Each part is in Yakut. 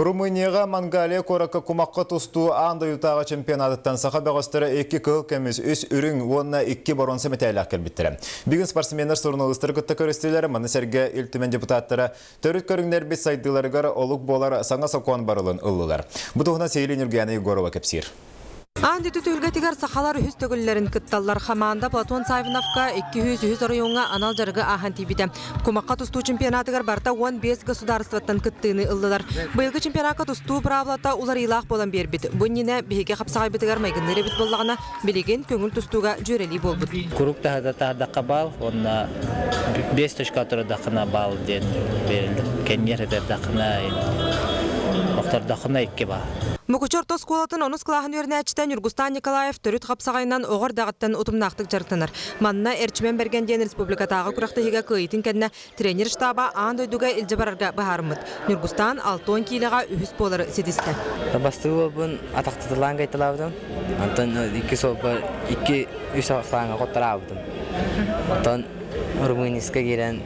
Румынияҕа Монголия куоракка кумахха тустуу аан дойдутааҕы чемпионатыттан саха бөҕөстөрө икки кыһыл көмүс, үс үрүҥ уонна икки боруонса мэтээллээх кэлбиттэрэ. Бүгүн спортсменнар суруналыыстары кытта көрүстүлэр. Маны сэргэ Ил Түмэн депутаттара төрүт көрүҥнэрбит сайдыыларыгар олук буолар саҥа сокуон барылын ыллылар. Бу туһунан Сиһилии Ньургуяна Егорова кэпсиир. Аан дойду түһүлгэтигэр сахалар үһүс төгүллэрин кытталлар. Хамаанда Платон Савиновка 203 оройуоҥҥа анал дьарыгы ааһан тиийбитэ. Кумахха тустуу чемпионатыгар барыта 15 государствоттан кыттыыны ыллылар. Быйылгы чемпионакка тустуу быраабылата уларыйыылаах буолан биэрбит. Бу иннинэ биһиги хапсаҕайбытыгар майгынныыр эбит буоллаҕына, билигин көҥүл тустууга дьүөрэлии буолбут. Куруук таһыда таһардахха баал уонна 5 точка турдаххына баал диэн берилдим. Кэнниэр этэрдэххинэ охтордоххуна икки баал. Мукучу орто оскуолатын онус кылааһын үөрэнээччитэ Ньургустаан Николаев төрүт хапсаҕайынан оҕо эрдэҕиттэн утумнаахтык дьарыктанар. Манна Эрчимэн Бэргэн диэн республикатааҕы күрэхтэһиигэ кыайыытын кэннэ тренер штаба аан дойдуга илдьэ барарга быһаарыммыт. Ньургустаан 60 киилэҕэ үһүс буолары ситистэ. Бастакы уолбун атахтатылаан кайталаабытым. Онтон икки суолбар икки үс ахсааҥҥа хоттараабытым. Онтон Румынийска киирэн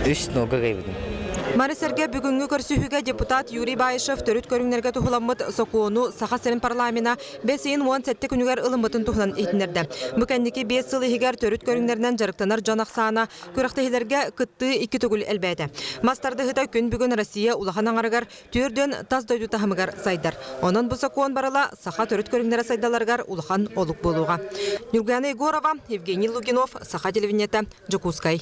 үс нолга кыайбытым. Маны сэргэ бүгүҥҥү көрсүһүүгэ депутат Юрий Баишев төрүт көрүҥнэргэ туһуламмыт сокуону Саха сирин парламена бэс ыйын 17 күнүгэр ылыммытын туһунан иһитиннэрдэ. Бу кэнники биэс сыл иһигэр төрүт көрүҥнэринэн дьарыктанар дьон ахсаана күрэхтэһиилэргэ кыттыы икки төгүл элбээтэ. Мас тардыһыыта күн бүгүн Россия улахан аҥарыгар түөрдүөн тас дойду таһымыгар сайдар. Онон бу сокуон барыла саха төрүт көрүҥнэрэ сайдалларыгар улахан олук буолуоҕа. Ньургуяна Егорова, Евгений Лугинов, Саха телевидениета, Дьокуускай.